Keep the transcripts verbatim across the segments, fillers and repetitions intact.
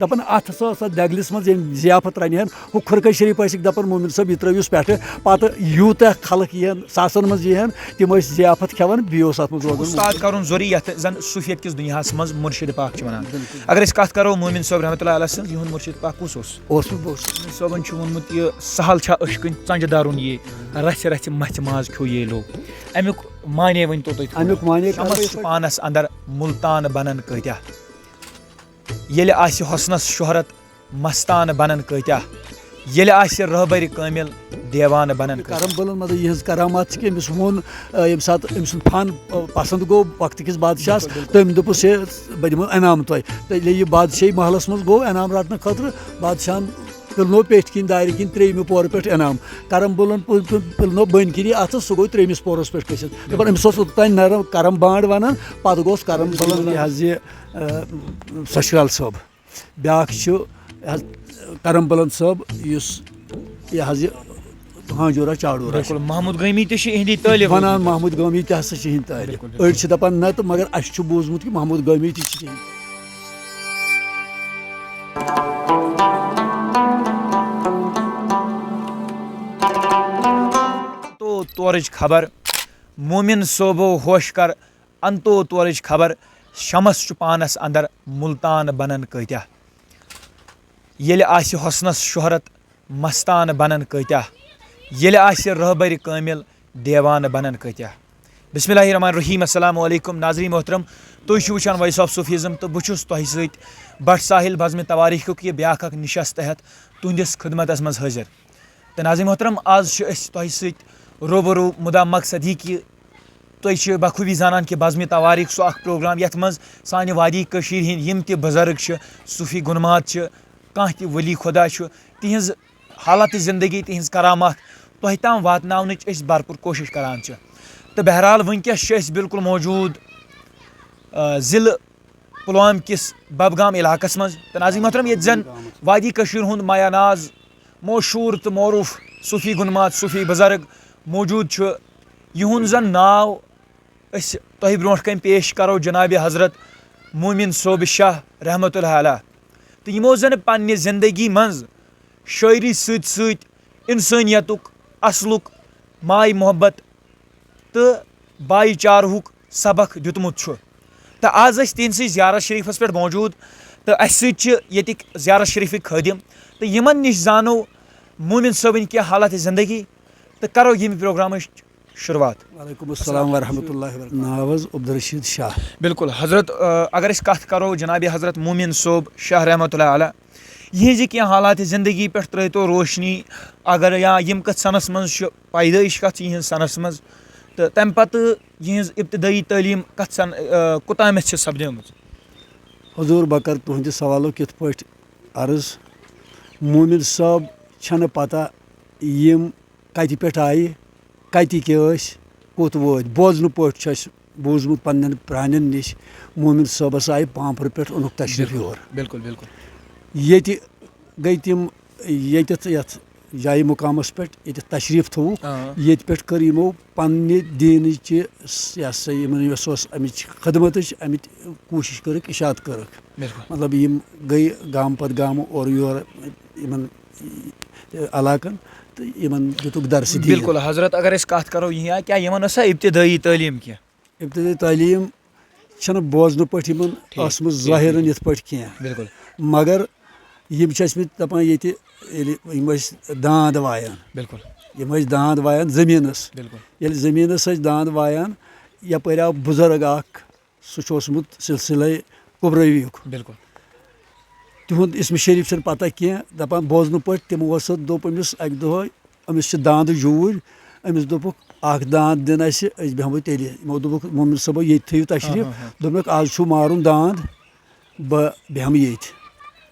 دَپان اَتھ ہسا ٲس اَتھ دٮ۪گلِس منٛز ییٚمہِ ضیافت رَنہِ ہن، ہُہ خُرکہٕ شریٖف ٲسِکھ دَپان مومِن صٲب یہِ ترٛٲوِوس پٮ۪ٹھٕ، پَتہٕ یوٗتاہ خلق یِیَن ساسَن منٛز یِیَن، تِم ٲسۍ ضیافت کھٮ۪وان، بیٚیہِ اوس اَتھ منٛز روزان۔ اُستاد کَرُن ضروٗری یَتھ زَن صوٗفیت کِس دُنیاہَس منٛز مُرشِد پاک چھِ وَنان۔ بِلکُل۔ اگر أسۍ کَتھ کَرو مومِن صٲب رحمتہ اللہ علیہ سٕنٛز، یِہُنٛد مُرشِد پاک کُس اوس؟ اوس بہٕ، بہٕ اوسُس۔ مومِن صٲبَن چھُ ووٚنمُت، یہِ سہل چھا عشقٕنۍ ژَنٛجہِ دَرُن یہِ، رَژھِ رَژھِ مَژھِ ماز کھیوٚو یے لوٚگ۔ اَمیُک معنی ؤنۍ تو تُہۍ تھوڑا۔ اَمیُک معنی کَرو شمس أسۍ چھُ وۄنۍ۔ پانَس اندر مُلتان بنن کۭتیاہ۔ ییٚلہِ آسہِ حسنس شہرت مستان بنن کۭتیاہ۔ ییٚلہِ آسہِ رہبرِ کٲمل دیوان بنن کۭتیاہ۔ کرم بلن مطلب یِہٕنٛز کرامات چھِ کہِ أمِس ووٚن، آ، ییٚمہِ ساتہٕ أمۍ سُنٛد فن، آ، پسند گوٚو وقتہٕ کِس بادشاہس، بِلکُل، بِلکُل۔ تٔمۍ دوٚپُس، "ہے، بہٕ دِمو انعام تۄہہِ۔" تہٕ ییٚلہِ یہِ بادشاہی محلس منٛز گوٚو انعام رٹنہٕ خٲطرٕ، بادشاہن پِلنو پیٚٹھۍ کِنۍ دارِ کِنۍ ترٛیٚیِمہِ پورٕ پٮ۪ٹھ انعام۔ کرم بلن پِل-، پِل-، پِلنو بٔنۍ کِنی اتھس، سُہ گوٚو ترٛیٚیِمِس پورس پٮ۪ٹھ کھٔسِتھ۔ دپان أمِس اوس اوٚتام نرم کرم بانڈ ونان، پتہٕ گوٚوس کرم بلن یہِ حظ یہِ، آ، سۄچھرال صٲب۔ بیٛاکھ چھُ یہِ حظ کرم بلن صٲب، یُس یہِ حظ یہِ ہانجورا چاڈورا چھُ۔ بِلکُل، محمود گٲمی تہِ چھِ یِہِنٛدی طٲلب ونان، محمود گٲمی تہِ ہسا چھِ یِہِنٛدۍ طٲلب۔ بِلکُل، بِلکُل۔ أڑۍ چھِ دپان نہ تہٕ، مگر اَسہِ چھُ بوٗزمُت کہِ محمود گٲمی تہِ چھِ یِہِنٛدۍ۔ تو تورٕچ خبر، مومن صٲبو ہوش کر، انتو تورٕچ خبر، شمس چھُ پانس اندر مُلتان بنن کۭتیاہ۔ ییٚلہِ آسہِ حسنس شہرت مستان بنن کۭتیاہ۔ ییٚلہِ آسہِ رہبرِ کٲمل دیوان بنن کۭتیاہ۔ بسم اللہ الرحمن الرحیم، السلام علیکم ناظرین محترم، تُہۍ چھِو وٕچھان Voice of Sufism تہٕ بہٕ چھُس تۄہہِ سۭتۍ بٹ ساحل بزمِ تواریخُک یہِ بیٛاکھ اکھ نِشست تحت تُہنٛدِس خدمتس منٛز حٲضِر۔ تہٕ ناظرین محترم، آز چھِ أسۍ تۄہہِ سۭتۍ روبرو مُدا مقصد یہِ کہِ تُہۍ چھِ بخوٗبی زانان کہِ بزمِ تواریخ سُہ اکھ پروگرام یتھ منٛز سانہِ وادی کٔشیٖرِ ہٕنٛدۍ یِم تہِ بُزرگ چھِ، صوٗفی گُنمات چھِ، کانٛہہ تہِ ؤلی خۄدا چھُ، تِہنٛز حالت زندگی، تِہنٛز کرامات تۄہہِ تام واتناونٕچ أسۍ بھرپوٗر کوٗشِش کران چھِ۔ تہٕ بہرحال وٕنکیٚس چھِ أسۍ بالکل موجوٗد، آ، ضلعہٕ پُلوامہِ کِس ببگام علاقس منٛز۔ تہٕ ناظرین محترم، ییٚتہِ زن وادی کٔشیٖرِ ہُنٛد مایا ناز، مشہوٗر تہٕ معروٗف صوٗفی گُنمات، صوٗفی بُزرگ موجوٗد چھُ، یِہُنٛد زن ناو أسۍ تۄہہِ برونٛٹھ کنہِ پیش کرو جناب حضرت مومن صٲب شاہ رحمتہ اللہ علیہ۔ تہٕ یِمو زن پننہِ زندگی منٛز شٲعری سۭتۍ سۭتۍ انسٲنیتُک، اصلُک، ماے محبت تہٕ بھایی چارہُک سبق دیُتمُت چھُ۔ تہٕ آز أسۍ تِہنٛدسٕے زیارت شریفس پٮ۪ٹھ موجوٗد تہٕ اسہِ سۭتۍ چھِ ییٚتِکۍ زیارت شریفٕکۍ خٲدم، تہٕ یِمن نِش زانو مومن صٲبٕنۍ کینٛہہ حالت زندگی تہٕ کرو ییٚمہِ پروگرامٕچ شروٗعات۔ وعلیکم السلام ورحمۃ اللہ وبرکاتہ۔ ناو حظ عبدالرشید شاہ۔ بِلکُل حضرت، آ، اگر أسۍ کتھ کرو جناب حضرت مومن صٲب شاہ رحمۃ اللہ علیہ، یِہنٛزِ کینٛہہ حالات زندگی پٮ۪ٹھ ترٲیتو روشنی، اگر یا یِم کتھ سنس منٛز چھِ پیدٲیش کتھ یِہنٛز سنس منٛز، تہٕ تمہِ پتہٕ یِہنٛز ابتدٲیی تعلیٖم کتھ سن، آ، کوٚتامَتھ چھِ سپدیمٕژ؟ حضور، بہٕ کرٕ تُہنٛدِ سوالُک یِتھ پٲٹھۍ عرض۔ مومن صٲب چھنہٕ پتہ یِم کتہِ پٮ۪ٹھ آیہِ، کتِکۍ ٲسۍ، کوٚت وٲتۍ۔ بوزنہٕ پٲٹھۍ چھُ اَسہِ بوٗزمُت پننٮ۪ن پرٛانٮ۪ن نِش، مومن صٲبس آیہِ پامپرٕ پٮ۪ٹھ اوٚنُکھ تشریٖف یور۔ بِلکُل، بِلکُل۔ ییٚتہِ گٔے تِم، ییٚتٮ۪تھ یتھ جایہِ مُقامس پٮ۪ٹھ ییٚتٮ۪تھ تشریٖف تھوٚوُکھ، آ۔ ییٚتہِ پٮ۪ٹھ کٔر یِمو پننہِ دیٖنٕچہِ س-، یہِ ہسا یہِ، یِمن یۄس اوس امِچ خدمتٕچ، امِچ کوٗشش کٔرٕکھ، اشاعت کٔرٕکھ۔ بِلکُل۔ مطلب، یِم گٔے گامہٕ پتہٕ گامہٕ اورٕ یورٕ یِمن علاقن تہٕ یِمن دِتُکھ درسہِ دیٖن۔ بِلکُل حضرت، اگر أسۍ کتھ کرو یِہنٛز، کیٛاہ یِمن ٲسا ابتدٲیی تعلیٖم کینٛہہ؟ ابتدٲیی تعلیٖم چھنہٕ بوزنہٕ پٲٹھۍ یِمن ٹھیٖک، ٲسمٕژ ٹھیٖک، ظٲہِرن ٹھیٖک۔ یِتھ پٲٹھۍ کینٛہہ۔ بِلکُل۔ مگر یِم چھِ ٲسمٕتۍ دپان ییٚتہِ ییٚلہِ یِم ٲسۍ داند وایان۔ بِلکُل۔ یِم ٲسۍ داند وایان زٔمیٖنس۔ بِلکُل۔ ییٚلہِ زٔمیٖنس ٲسۍ داند وایان، یپٲرۍ آو بُزرگ اکھ، سُہ چھُ اوسمُت سلسلے کبرٲویُک۔ بِلکُل۔ تِہُنٛد اسم شریف چھنہٕ پتہ کینٛہہ، دپان بوزنہٕ پٲٹھۍ تِمو ہسا دوٚپ أمِس اکہِ دۄہ، أمِس چھِ داندٕ جوٗرۍ، أمِس دوٚپُکھ، "اکھ داند دِن اَسہِ، أسۍ بیٚہمو تیٚلہِ۔" یِمو دوٚپُکھ، "مومن صٲبا، ییٚتہِ تھٲیِو تشریٖف۔" ہاں، ہاں، ہاں۔ دوٚپنَکھ، "از چھُو مارُن داند، بہٕ بیٚہمہٕ ییٚتہِ۔"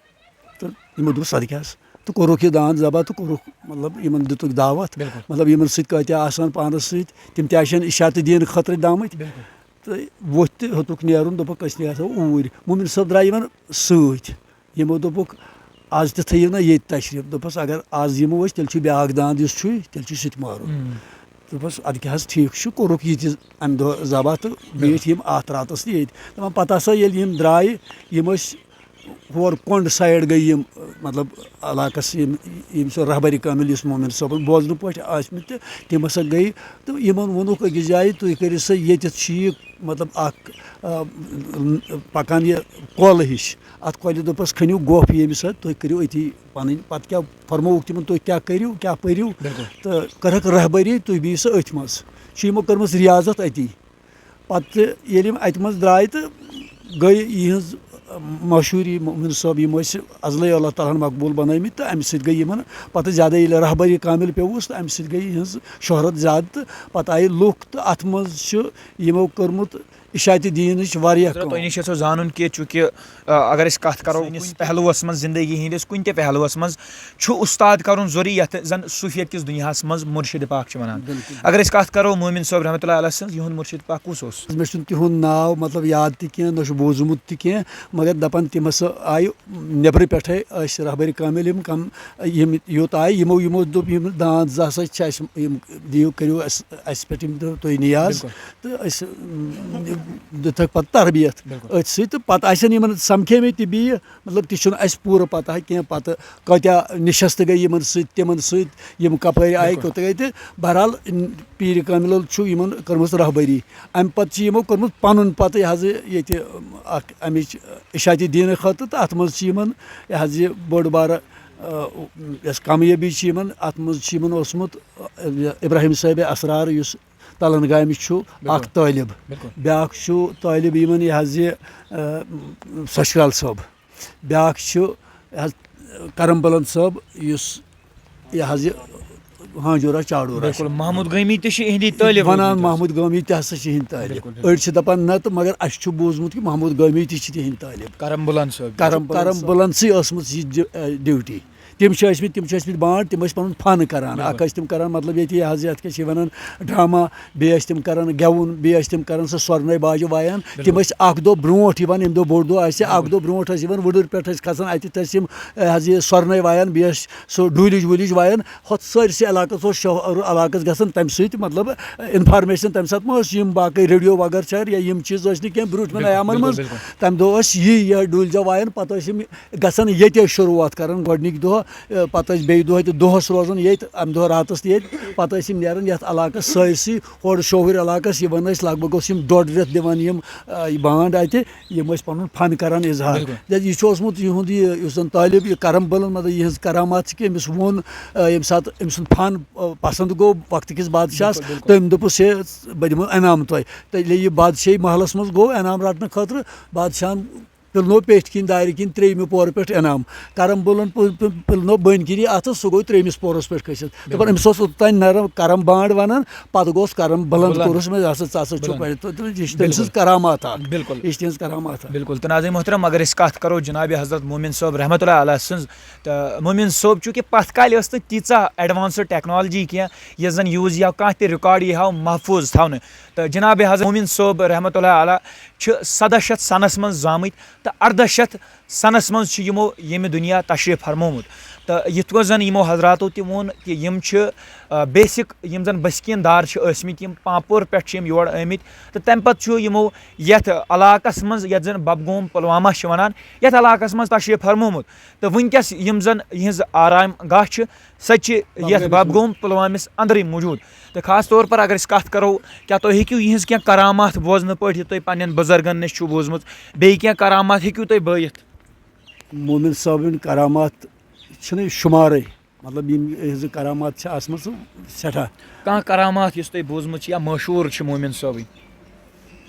تہٕ یِمو دوٚپُکھ، "سَر کیٛاہ حظ؟" تہٕ کوٚرُکھ یہِ داند ذبح تہٕ کوٚرُکھ، مطلب، یِمن دِتُکھ دعوت۔ بِلکُل۔ مطلب، یِمن سۭتۍ کۭتیٛاہ آسہٕ ہن پانس سۭتۍ، تِم تہِ آسہٕ ہن اشاعت دِنہٕ خٲطرٕ درٛامٕتۍ۔ بِلکُل۔ تہٕ ووٚتھۍ تہٕ ہیوٚتُکھ نیرُن، دوٚپُکھ، "أسۍ نیرو اوٗرۍ۔" مومن صٲب درٛاے یِمن سۭتۍ۔ یِمو دوٚپُکھ، "از تہِ تھٲیِو نہ ییٚتہِ تشریٖف۔" دوٚپُس، "اگر از یِمو أسۍ، تیٚلہِ چھُ بیٛاکھ داند یُس چھُے، تیٚلہِ چھُ سُہ تہِ مارُن۔" ہُم۔ دوٚپُس، "اَدٕ کیٛاہ حظ، ٹھیٖک چھُ۔" کوٚرُکھ یہِ تہِ اَمہِ دۄہ ذبح تہٕ بِلکُل۔ بیٖٹھۍ یِم اَتھ راتَس تہِ ییٚتۍ۔ دَپان، پَتہٕ ہسا ییٚلہِ یِم درٛاے، یِم ٲسۍ ہور کۄنٛڈ سایڈ گٔے یِم، مطلب، علاقس یِم، یِم چھِ رہبرِ کامل یُس مومن صٲبن بوزنہٕ پٲٹھۍ ٲسۍ مٕتۍ تہٕ تِم ہسا گٔے۔ تہٕ یِمن ووٚنُکھ أکِس جایہِ، "تُہۍ کٔرِو سا ییٚتٮ۪تھ چھُ یہِ، مطلب، اکھ، آ، پکان یہِ کۄل ہِش، اتھ کۄلہِ دوٚپس کھٔنِو گۄپھ ییٚمہِ سۭتۍ تُہۍ کٔرِو أتی پنٕنۍ۔" پتہٕ کیٛاہ فرمووُکھ تِمن، "تُہۍ کیٛاہ کٔرِو، کیٛاہ پٔرِو؟" بِلکُل۔ تہٕ کٔرٕکھ رہبری، "تُہۍ بِہِو سا أتھۍ منٛز۔" چھِ یِمو کٔرمٕژ ریاضت أتی۔ پتہٕ ییٚلہِ یِم اَتہِ منٛز درٛاے تہٕ گٔے یِہٕنٛز مشہوٗری، مومن صٲب، یِم ٲسۍ ازلے اللہ تعالیٰ ہن مقبوٗل بنٲومٕتۍ، تہٕ اَمہِ سۭتۍ گٔے یِمن پتہٕ زیادٕ، ییٚلہِ رہبرِ کامل پیوٚوُس، تہٕ اَمہِ سۭتۍ گٔے یِہٕنٛز شہرت زیادٕ، تہٕ پتہٕ آیہِ لُکھ، تہٕ اَتھ منٛز چھُ یِمو کٔرمٕژ اشاعتِ دیٖنٕچ واریاہ حضرت، کٲم۔ تۄہہِ نِش یژھو زانُن کہِ چوٗنٛکہِ، آ، اگر أسۍ کتھ کرو سٲنِس کُنہِ پہلوس منٛز، زندگی ہٕنٛدِس کُنہِ تہِ پہلوس منٛز، چھُ اُستاد کرُن ضروٗری، یتھ زن صوفیت کِس دُنیاہس منٛز مُرشِد پاک چھِ ونان۔ بِلکُل۔ اگر أسۍ کتھ کرو مومن صٲب رحمتہ اللہ علیہ سٕنٛز، یِہُنٛد مُرشِد پاک کُس اوس؟ مےٚ چھُنہٕ تِہُنٛد ناو، مطلب، یاد تہِ کینٛہہ، نہ چھُ بوٗزمُت تہِ کینٛہہ، مگر دپان تِم ہسا آیہِ نیٚبرٕ پٮ۪ٹھے، ٲسۍ رہبرِ کامل یِم کم، یِم یوٚت آیہِ، یِمو، یِمو دوٚپ، "یِم داند زٕ ہسا چھِ اَسہِ، یِم دِیِو، کٔرِو اَسہِ، اَسہِ پٮ۪ٹھ یِم تُہۍ نیاز۔" بِلکُل۔ تہٕ أسۍ، م، دِتکھ پتہٕ تربیت بِلکُل۔ أتھۍ سۭتۍ۔ تہٕ پتہٕ آسن یِمن سمکھے مٕتۍ تہِ بیٚیہِ، مطلب، تہِ چھُنہٕ اَسہِ پوٗرٕ پتہ کینٛہہ، پتہٕ کۭتیٛاہ نِشستہٕ گٔے یِمن سۭتۍ، تِمن سۭتۍ، یِم کپٲرۍ آیہِ، بِلکُل۔ کوٚت گٔے۔ تہٕ بہرحال، ن-، پیٖرِ کاملن چھُ یِمن کٔرمٕژ رہبری۔ اَمہِ پتہٕ چھِ یِمو کٔرمٕژ پنُن پتہٕ یہِ حظ یہِ ییٚتہِ اکھ اَمِچ اشاعتِ دیٖنہٕ خٲطرٕ، تہٕ اَتھ منٛز چھِ یِمن یہِ حظ یہِ بٔڑ بارٕ، آ، یۄس کامیٲبی چھِ یِمن، اَتھ منٛز چھِ یِمن اوسمُت، آ، ابراہیم صٲبِ اسرار، یُس تلنگامہِ چھُ، بِلکُل۔ اکھ طٲلب۔ بِلکُل۔ بیٛاکھ چھُ طٲلب یِمن یہِ حظ یہِ، آ، سۄچھرال صٲب۔ بیٛاکھ چھُ یہِ حظ کرم بلند صٲب، یُس یہِ حظ یہِ ہانجورا چاڈورا چھُ۔ بِلکُل، محمود گٲمی تہِ چھِ یِہِنٛدی طٲلب ونان روٗدمٕتۍ۔ محمود گٲمی تہِ ہسا چھِ یِہِنٛدۍ طٲلب۔ بِلکُل، بِلکُل۔ أڑۍ چھِ دپان نہ، تہٕ مگر اَسہِ چھُ بوٗزمُت کہِ محمود گٲمی تہِ چھِ تِہِنٛدۍ طٲلب۔ کرم بلند صٲب۔ کرم، کرم بلند صٲبٕے ٲسمٕژ یہِ ڈِ-، ڈیوٹی۔ تِم چھِ ٲسمٕتۍ، تِم چھِ ٲسمٕتۍ بانڈ، تِم ٲسۍ پنُن فن کران۔ بِلکُل۔ اکھ ٲسۍ تِم کران، مطلب، ییٚتہِ یہِ حظ یہِ اَتھ کیٛاہ چھِ وَنان، ڈرامہ، بیٚیہِ ٲسۍ تِم کران گٮ۪وُن، بیٚیہِ ٲسۍ تِم کران سۄ سۄرنَے باجہِ وایان۔ تِم بِلکُل۔ ٲسۍ اکھ دۄہ برونٛٹھ یِوان، ییٚمہِ دۄہ بوٚڑ دۄہ آسہِ، اکھ بِلکُل۔ دۄہ برونٛٹھ ٲسۍ یِوان، وُڈٕر پٮ۪ٹھ ٲسۍ کھسان، اَتہِ تہِ ٲسۍ یِم، یہِ حظ یہِ سۄرنَے وایان، بیٚیہِ ٲسۍ سُہ ڈُلِج وُلِج وایان۔ ہۄتھ سٲرسٕے علاقس اوس شہر علاقس گژھان تَمہِ سۭتۍ، مطلب، information۔ تَمہِ ساتہٕ ما ٲس یِم باقٕے ریڈیو وغٲرٕ چھِ یا یِم چیٖز ٲسۍ نہٕ کینٛہہ برٛونٛٹھمٮ۪ن بِلکُل، ایامَن بِلکُل، منٛز۔ بِلکُل۔ تَمہِ دۄہ ٲسۍ یی یا ڈُلۍ جا وایان، پَتہٕ ٲسۍ یِم گژھان ییٚتے شروٗعات کران گۄڈٕنِکۍ دۄہ، اَ، پَتہٕ ٲسۍ بیٚیہِ دۄہ تہِ دۄہَس روزان ییٚتہِ، اَمہِ دۄہ راتَس تہِ ییٚتہِ، پَتہٕ ٲسۍ یِم نیران یَتھ علاقَس سٲرسٕے، ہورٕ شوہُرۍ علاقَس یِوان ٲسۍ، لگ بگ اوس یِم ڈۄڈ رٮ۪تھ دِوان یِم، آ، یہِ بانڈ اَتہِ، یِم ٲسۍ پَنُن فن کران اظہار۔ بِلکُل۔ کیازِ یہِ چھُ اوسمُت یِہُنٛد یہِ، یُس زَن طٲلب یہِ کرم بلن، مطلب، یِہٕنٛز کرامات چھِ کہِ أمِس ووٚن، آ، ییٚمہِ ساتہٕ أمۍ سُنٛد فن، آ، پسنٛد گوٚو وقتہٕ کِس بادشاہس، بِلکُل، بِلکُل۔ تٔمۍ دوٚپُس، "ہے، بہٕ دِمو انعام تۄہہِ۔" تہٕ ییٚلہِ یہِ بادشاہی محلس منٛز گوٚو انعام رٹنہٕ خٲطرٕ، بادشاہن پِلنو پیٚٹھۍ کِنۍ دارِ کِنۍ ترٛیٚیِمہِ پورٕ پٮ۪ٹھ انعام۔ کرم بُلن پُ-، پُ-، پِلنو بٔنۍ کِنۍ اَتھٕ، سُہ گوٚو ترٛیٚیِمِس پورس پٮ۪ٹھ کھٔسِتھ۔ دَپان، بِلکُل۔ أمِس اوس اوٚتام نرم کرم بانڈ وَنان، پَتہٕ گوٚوس کرم بُلن بُلن۔ کوٚرُس مےٚ، یہِ ہسا، ژٕ ہسا چھُکھ بُلن۔ پَرِ-، تہٕ، تہٕ یہِ چھِ تٔمۍ سٕنٛز بِلکُل۔ کرامات اَکھ۔ بِلکُل۔ یہِ چھِ تِہِنٛز کرامات اَکھ۔ بِلکُل۔ تہٕ ناظرین محترم، اگر أسۍ کَتھ کَرو جناب حضرت مومن صٲب رحمتہ اللہ علیہ سٕنٛز، تہٕ مومن صٲب چوٗنٛکہِ پَتھ کالہِ ٲس نہٕ تیٖژاہ advanced technology کینٛہہ، یۄس زَن use یی ہاو، کانٛہہ تہِ record یی ہاو محفوٗظ تھاونہٕ۔ تہٕ جناب حضرت مومن صٲب رحمتہ اللہ علیہ چھِ سَداہ شیٚتھ سَنَس منٛز زامٕتۍ تہٕ اَرداہ شیٚتھ سَنَس منٛز چھِ یِمو ییٚمہِ دُنیا تشریٖف فرمومُت۔ تہٕ یِتھ کٔنۍ زَن یِمو حضراتو تہِ ووٚن کہِ یِم چھِ، آ، basic یِم زَن بٔسکیٖن دار چھِ ٲسمٕتۍ، یِم پامپور پٮ۪ٹھ چھِ یِم یور آمٕتۍ۔ تہٕ تَمہِ پَتہٕ چھُ یِمو یَتھ علاقَس منٛز، یَتھ زَن بَبگوم پُلوامہ چھِ وَنان، یَتھ علاقَس منٛز تشریٖف فرمومُت۔ تہٕ وٕنکیٚس یِم زَن یِہٕنٛز آرام گاہ چھِ، سۄ تہِ چھِ یَتھ بَبگوم بَبگوم پُلوامِس اَندرٕے موٗجوٗد۔ تہٕ خاص طور پر اگر أسۍ کَتھ کَرو، کیٛاہ تُہۍ ہیٚکِو یِہٕنٛز کینٛہہ کرامات بوزنہٕ پٲٹھۍ، یہِ تۄہہِ پنٛنٮ۪ن بُزرگَن نِش چھُو بوٗزمُت، بیٚیہِ کینٛہہ کرامات ہیٚکِو تُہۍ بٲیِتھ؟ مومن صٲبٕنۍ کرامات چھِنہٕ شُمارٕے، مطلب، یِم یِہٕنٛزٕ کرامات چھِ آسمَژٕ سٮ۪ٹھاہ۔ کانٛہہ کرامات یُس تۄہہِ بوٗزمُت چھِ یا مشہوٗر چھِ مومن صٲبٕنۍ؟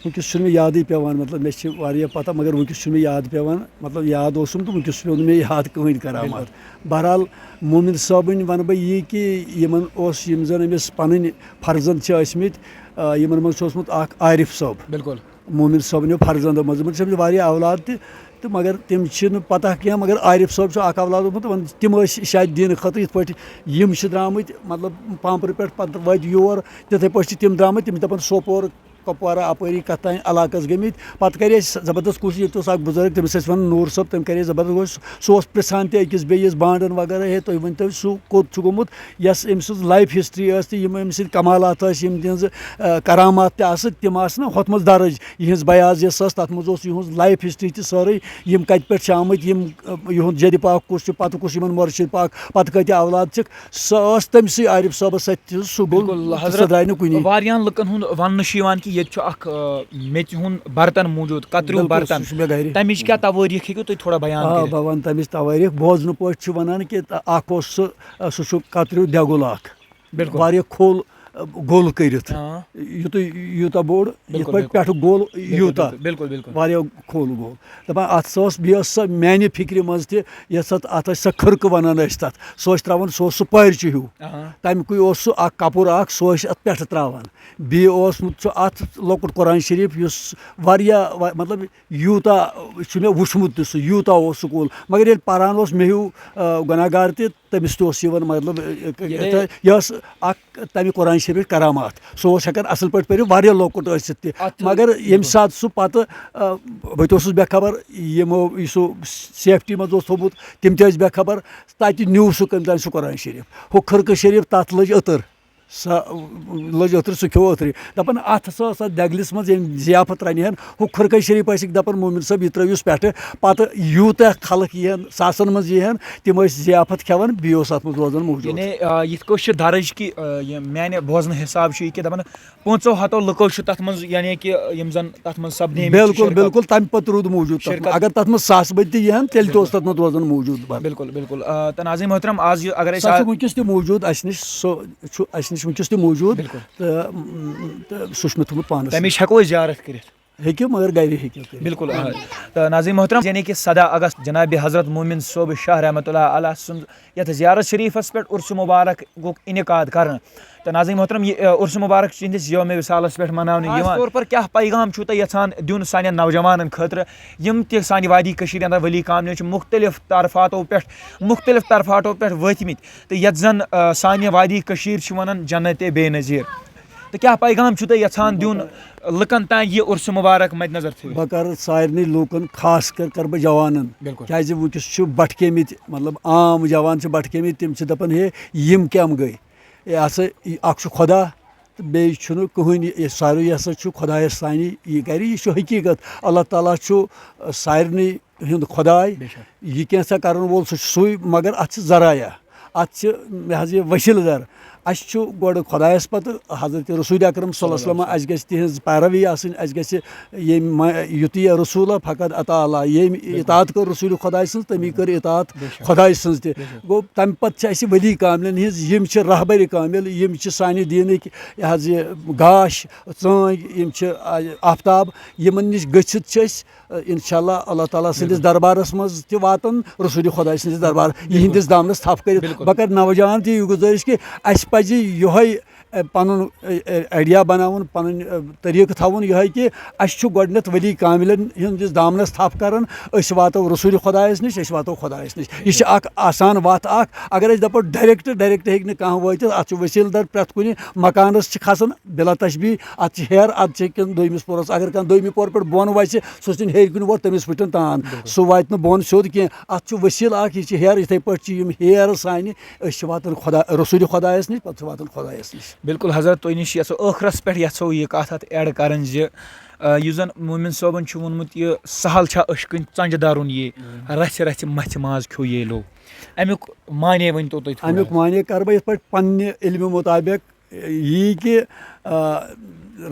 وٕنکیٚس چھُنہٕ مےٚ یادٕے پٮ۪وان، مطلب، مےٚ چھِ واریاہ پَتہ، مگر وٕنکیٚس چھُنہٕ مےٚ یاد پٮ۪وان، مطلب، یاد اوسُم تہٕ وٕنکیٚس چھُنہٕ مےٚ یاد کٕہٕنۍ کرامات۔ بِلکُل۔ بہرحال، مومن صٲبٕنۍ وَنہٕ بہٕ یی کہِ یِمَن اوس، یِم زَن أمِس پَنٕنۍ فرزند چھِ ٲسمٕتۍ، آ، یِمَن منٛز چھُ اوسمُت اَکھ عارف صٲب۔ بِلکُل۔ مومن صٲبنیو فرزندو منٛز، یِمَن چھِ أمِس واریاہ اولاد تہِ، تہٕ مگر تِم چھِنہٕ پَتہ کینٛہہ، مگر عارف صٲب چھُ اَکھ اولاد اوسمُت، تِمَن، تِم ٲسۍ شاید دیٖنہٕ خٲطرٕ یِتھ پٲٹھۍ یِم چھِ درٛامٕتۍ، مطلب، پامپرٕ پٮ۪ٹھ پَتہٕ وٲتۍ یور، تِتھَے پٲٹھۍ چھِ تِم درٛامٕتۍ، تِم چھِ دَپان سوپور کپوارہ اپٲری کتھ تام علاقس گٔمٕتۍ۔ پتہٕ کرے اَسہِ زبردست کوٗشش، ییٚتہِ اوس اکھ بُزرگ، تٔمِس ٲسۍ ونان نوٗر صٲب، تٔمۍ کرے زبردست کوٗشش۔ سُہ اوس پرژھان تہِ أکِس بیٚیِس بانڈن وغیرہ، ہے تُہۍ ؤنۍ تو سُہ کوٚت چھُ گوٚمُت، یۄس أمۍ سٕنٛز life history ٲس تہٕ یِم أمۍ سٕنٛدۍ کمالات ٲسۍ، یِم تِہنٛز آ، کرامات تہِ آسہٕ، تِم آسہٕ نہٕ ہۄتھ منٛز درٕج۔ یِہنٛز بیاض یۄس ٲس، تَتھ منٛز اوس یِہنٛز life history تہِ سٲرٕے، یِم کَتہِ پٮ۪ٹھ چھِ آمٕتۍ، یِم، آ، یِہُنٛد جدِ پاک کُس چھُ، پَتہٕ کُس یِمن مُرشِد پاک، پَتہٕ کۭتیٛاہ اولاد چھِکھ، سۄ ٲس تٔمسٕے عارف صٲبَس سۭتۍ تہِ سُہ گوٚو، بِلکُل، تہٕ سۄ حضرت، درٛاے نہٕ کُنی۔ واریاہَن لُکَن ہُنٛد وَننہٕ چھُ یِوان کہِ ییٚتہِ چھُ اَکھ، آ، میٚژِ ہُنٛد برتن موٗجوٗد، کَتریوٗ بِلکُل، برتن۔ سُہ چھُ مےٚ گَرِ۔ تَمِچ کیٛاہ توٲریٖخ ہیٚکِو تُہۍ تھوڑا بیان آ، کٔرِتھ؟ بہٕ وَنہٕ تَمِچ توٲریٖخ۔ بوزنہٕ پٲٹھۍ چھُ وَنان کہِ تَ-، اَکھ اوس سُہ، آ، سُہ چھُ کَتریوٗ دٮ۪گُل اَکھ۔ بِلکُل۔ واریاہ کھوٚل، آ، گوٚل کٔرِتھ۔ آ۔ یُتُے، یوٗتاہ بوٚڑ، یِتھ بِلکُل، پٲٹھۍ بِلکُل۔ پٮ۪ٹھٕ گوٚل، بِلکُل، یوٗتاہ۔ بِلکُل، بِلکُل، بِلکُل۔ واریاہ کھوٚل گوٚل۔ دَپان اَتھ سا ٲس، بیٚیہِ ٲس سۄ میٛانہِ فِکرِ منٛز تہِ، یۄس اَتھ، اَتھ ٲسۍ سۄ کھٕرکہٕ وَنان ٲسۍ تَتھ۔ سُہ ٲسۍ ترٛاوان، سُہ اوس سُہ پٲرچہِ ہیوٗ۔ آ۔ تَمہِ کُے اوس سُہ اَکھ کَپُر اَکھ، سُہ ٲسۍ اَتھ پٮ۪ٹھٕ ترٛاوان۔ بیٚیہِ اوسمُت چھُ اَتھ لۄکُٹ قرآن شریٖف، یُس واریاہ، وا-، مطلب، یوٗتاہ چھُ مےٚ وُچھمُت تہِ سُہ، یوٗتاہ اوس سکوٗل۔ مگر ییٚلہِ پَران اوس، مےٚ ہیوٗ، آ، گۄناہ گار تہِ، تٔمِس تہِ اوس یِوان، مطلب، یعنی یہِ ٲس اَکھ تَمہِ قرآن شریٖفٕچ کرامات۔ سُہ اوس ہٮ۪کان اَصٕل پٲٹھۍ پٔرِتھ، واریاہ لۄکُٹ ٲسِتھ تہِ۔ اَتھ مگر ییٚمہِ بِلکُل۔ ساتہٕ سُہ پَتہٕ، آ، بہٕ تہِ اوسُس بے خبر، یِمو، یُس سُہ safety منٛز اوس تھوٚومُت، تِم تہِ ٲسۍ بے خبر۔ تَتہِ نیوٗ سُہ کٔمۍ تام سُہ قرآن شریٖف۔ ہُہ خرقہٕ شریٖف، تَتھ لٔج أتٕر۔ سۄ لٔج أتھرٕ، سُہ کھیوٚو أتھرٕے۔ دَپان، اَتھ ہسا ٲس اَتھ دٮ۪گلِس منٛز ییٚمہِ ضیافت رَنہِ ہن، ہُہ خرقہٕ شریٖف ٲسِکھ دَپان، مومِن صٲب، یہِ ترٲیوس پٮ۪ٹھٕ۔ پَتہٕ یوٗتاہ خلق یِہن، ساسَن منٛز یِہن، تِم ٲسۍ ضیافت کھٮ۪وان، بیٚیہِ اوس اَتھ منٛز روزان موٗجوٗد۔ یعنی، آ، یِتھ کٲٹھۍ چھُ درٕج کہِ، آ، یہِ میانہِ بوزنہٕ حساب چھُ یہِ کہِ دَپان، پانٛژو ہَتو لُکو چھُ تَتھ منٛز، یعنی کہِ یِم زَن تَتھ منٛز سپدیمٕتۍ چھِ بِلکُل، شرکت۔ بِلکُل، تَمہِ پَتہٕ روٗد موٗجوٗد تَتھ منٛز۔ شرکت۔ اگر تَتھ منٛز ساس بٔدۍ تہِ یِہن، تیٚلہِ تہِ اوس بِلکُل۔ تَتھ منٛز روزان موٗجوٗد۔ بِلکُل، بِلکُل۔ آ، تہٕ ناظرین محترم، آز یہِ اگر أسۍ سُہ آ-، چھُ وٕنکیٚس تہِ موٗجوٗد اَسہِ نِش، سُہ چھُ اَسہِ نِش وٕنکیٚس تہِ موٗجوٗد۔ بِلکُل۔ تہٕ، م، تہٕ سُہ چھُ مےٚ تھوٚومُت پانَس تَمِچ سۭتۍ۔ ہٮ۪کو أسۍ زیارت کٔرِتھ؟ ہیٚکِو، مگر گَرِ ہیٚکِو کٔرِتھ۔ بِلکُل، آ۔ تہٕ ناظرین محترم، یعنی کہِ سَداہ اگست جناب حضرت مومن صٲب شاہ رحمتہ اللہ علیہ سُنٛد یَتھ زیارت شریٖفَس پٮ۪ٹھ عرس مبارک گوٚو انعقاد کرنہٕ۔ تہٕ ناظرین محترم، یہِ، آ، عرس مبارک چھُ تِہنٛدِس یومِ وصالَس پٮ۪ٹھ مناونہٕ خاص یِوان۔ طور پر کیٛاہ پیغام چھُو تۄہہِ یژھان دیُن سانٮ۪ن نوجوانَن خٲطرٕ، یِم تہِ سانہِ وادی کٔشیٖرِ اندر ولی کامہِ چھِ مُختلف طرفاتو پٮ۪ٹھ، مُختلف طرفاتو پٮ۪ٹھ وٲتمٕتۍ، تہٕ یَتھ زَن، آ، سانہِ وادی کٔشیٖر چھِ وَنان جنت بے نظیر۔ تہٕ کیٛاہ پیغام چھُو تۄہہِ یَژھان دیُن لُکَن تام یہِ عرس مبارک مدِ نظر تھٲوِتھ؟ بہٕ کَرٕ سارنٕے لوٗکَن، خاص کر کَرٕ بہٕ جوانَن، بِلکُل۔ کیٛازِ وٕنکیٚس چھُ بَٹھکیمٕتۍ، مطلب، عام جوان چھِ بَٹھکیمٕتۍ، تِم چھِ دَپان، ہے، یِم کَم گٔے؟ ہے، اَتھ سا، یہِ اَکھ چھُ خۄدا، تہٕ بیٚیہِ چھُنہٕ کٕہٕنۍ، یہِ، یہِ ساروٕے ہسا چھُ خۄدایَس تانی یہِ کَرِ، یہِ چھُ حقیٖقت۔ اللہ تعالیٰ چھُ، آ، سارنٕے ہُنٛد خۄداے۔ بے شک۔ یہِ کینٛژھا کَرَن وول سُہ چھُ سُے، مگر اَتھ چھِ ذرایع، اَتھ چھِ، یہِ حظ یہِ وسیٖلہٕ در۔ اَسہِ چھُ گۄڈٕ خۄدایَس، پَتہٕ حضرت رسول اکرم صلی اللہ علیہ وسلم، اَسہِ گژھِ تِہِنٛز پیروی آسٕنۍ، اَسہِ گژھِ ییٚمۍ ما-، یُتُے رسول فقط عطا اللہ، ییٚمۍ بِلکُل۔ اطاعت کٔر رسول خۄداے سٕنٛز، تَمی کٔر اطاعت بے شک۔ خۄداے سٕنٛز تہِ۔ بے شک۔ گوٚو، تَمہِ پَتہٕ چھِ اَسہِ ؤلی کاملٮ۪ن ہِنٛز، یِم چھِ رہبر کامل، یِم چھِ سانہِ دیٖنٕکۍ، یہِ حظ یہِ گاش، ژٲنٛگۍ، یِم چھِ، آ، آفتاب، یِمَن نِش گٔژھِتھ چھِ أسۍ، آ، انشاءاللہ اللہ تعالیٰ سٕنٛدِس بِلکُل۔ دربارَس منٛز تہِ واتان، رسول خۄداے سٕنٛدِس دربار، بِلکُل۔ یِہِنٛدِس دامنَس تھپھ کٔرِتھ۔ بِلکُل۔ بہٕ کَرٕ نوجوان تہِ یہِ گُزٲرِش کہِ اَسہِ پَزِ یِہوٚے، آ، پَنُن، آ، آ، idea بَناوُن، پَنُن، آ، طریٖقہٕ تھاوُن یِہوٚے کہِ اَسہِ چھُ گۄڈٕنٮ۪تھ ؤلی کاملٮ۪ن ہِنٛدِس دامنَس تھپھ کَران، أسۍ واتو رسول خۄدایَس نِش، أسۍ واتو خۄدایَس نِش۔ یہِ چھِ اَکھ آسان وَتھ اَکھ۔ اگر أسۍ دَپو direct، direct ہیٚکہِ نہٕ کانٛہہ وٲتِتھ، اَتھ چھُ وسیٖلہٕ در پرٛٮ۪تھ کُنہِ مکانَس چھِ کھَسان بِلا تشبیہ، اَتھ چھِ ہیٚر، اَتھ چھِ ہیٚکن دوٚیمِس پوہرَس، اگر کانٛہہ دوٚیمہِ پوہرٕ پٮ۪ٹھ بۄن وَسہِ، سُہ ژھٕنہِ ہیٚرِ کُن وۄٹھ، تٔمِس پھٕٹن تان۔ بِلکُل۔ سُہ واتہِ نہٕ بۄن سیوٚد کینٛہہ۔ اَتھ چھُ وسیٖلہٕ اَکھ، یہِ چھِ ہیٚر، یِتھَے پٲٹھۍ چھِ یِم ہیٚر سانہِ، أسۍ چھِ واتان خۄدا، رسول خۄدایَس نِش، پَتہٕ چھِ واتان خۄدایَس نِش۔ بِلکُل حضرت، تُہۍ نِش یَژھو ٲخرَس پٮ۪ٹھ یَژھو یہِ کَتھ اَتھ add کَرٕنۍ زِ، آ، یُس زَن مومِن صٲبَن چھُ ووٚنمُت، یہِ سَہَل چھا أچھ کِنۍ ژَنٛجہِ دَرُن یہِ، رَژھِ رَژھِ مَژھِ ماز کھیوٚو یے لوٚو۔ اَمیُک معنی ؤنۍ تو تُہۍ تھوڑا۔ اَمیُک معنی کَرٕ بہٕ یِتھ پٲٹھۍ پنٛنہِ علمہِ مُطابق، یی کہِ، آ،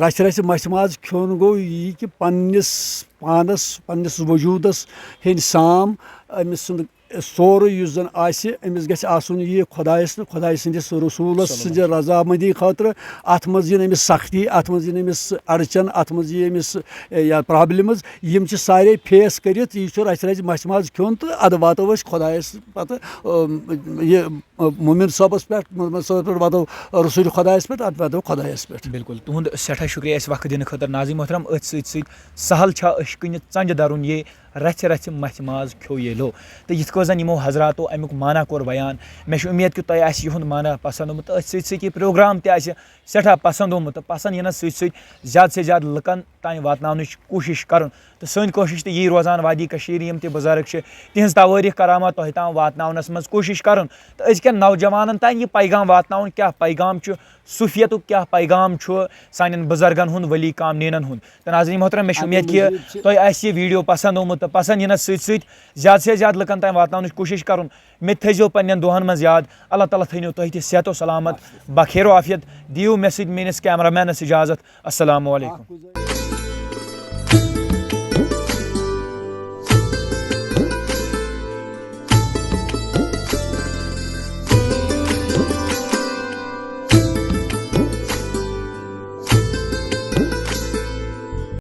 رَژھِ رَژھِ مَژھِ ماز کھیوٚن گوٚو یی کہِ پنٛنِس پانَس، پنٛنِس وجوٗدَس ہیٚنۍ سام، أمۍ سُنٛد سورُے یُس زَن آسہِ، أمِس گژھِ آسُن یہِ خۄدایَس تہٕ خۄداے سٕنٛدِس رسوٗلَس صلی اللہ سٕنٛزِ رضامٔندی خٲطرٕ۔ اَتھ منٛز یِن أمِس سختی، اَتھ منٛز یِن أمِس اَڑچَن، اَتھ منٛز یِیہِ أمِس، اے، یا problems، یِم چھِ سارے face کٔرِتھ۔ یہِ چھُ رَژھِ رَژھِ مَژھِ ماز کھیوٚن تہٕ اَدٕ واتو أسۍ خۄدایَس پَتہٕ، اۭں، یہِ مومن صٲبس پٮ۪ٹھ، محمد صٲبس پٮ۪ٹھ، واتو رسول خۄدایس پٮ۪ٹھ، اتھ واتو خۄدایس پٮ۪ٹھ۔ بِلکُل، تُہُنٛد سٮ۪ٹھاہ شُکریہ اَسہِ وقت دِنہٕ خٲطرٕ۔ ناظرین محترم، أتھۍ سۭتۍ سۭتۍ سہل چھا أچھ کِنہِ ژَنٛجہِ دَرُن یے، رَژھِ رَژھِ مَژھِ ماز کھیوٚو یے لو؟ تہٕ یِتھ کٔنۍ زَن یِمو حضراتو اَمیُک معنہ کوٚر بیان، مےٚ چھُ اُمید کہِ تۄہہِ آسہِ یِہُنٛد معنہ پسنٛد آمُت تہٕ أتھۍ سۭتۍ سۭتۍ یہِ پروگرام تہِ آسہِ سٮ۪ٹھاہ پسنٛد آمُت تہٕ پسنٛد یِنَس سۭتۍ سۭتۍ زیادٕ سے زیادٕ لُکَن تام واتناونٕچ کوٗشِش کَرُن۔ تہٕ سٲنۍ کوٗشِش تہِ یی روزان، وادی کٔشیٖرِ یِم تہِ بُزرگ چھِ، تِہِنٛز توٲریٖخ کرامات تۄہہِ تام واتناونَس منٛز کوٗشِش کَرُن۔ تہٕ أزکٮ۪ن نوجوانَن تام یہِ پیغام واتناوُن، کیٛاہ پیغام چھُ صوفیتُک، کیٛاہ پیغام چھُ سانٮ۪ن بُزرگَن ہُنٛد، ؤلی کامنینَن ہُنٛد۔ تہٕ ناظرین محترم، مےٚ چھِ اَمہِ اُمید کہِ مٔزیٖد چھِ تۄہہِ آسہِ یہِ ویٖڈیو پسنٛد آمُت تہٕ پسنٛد یِنَس سۭتۍ سۭتۍ زیادٕ سے زیادٕ لُکَن تام واتناونٕچ کوٗشِش کَرُن۔ مےٚ تہِ تھٲیزیو پنٛنٮ۪ن دُعاہَن منٛز یاد۔ اللہ تعالیٰ تھٲینو تۄہہِ تہِ صحت و سلامت، بخیر و عافیت۔ دِیِو مےٚ سۭتۍ میٛٲنِس کیمرہ مینَس اجازت۔ السلام علیکم۔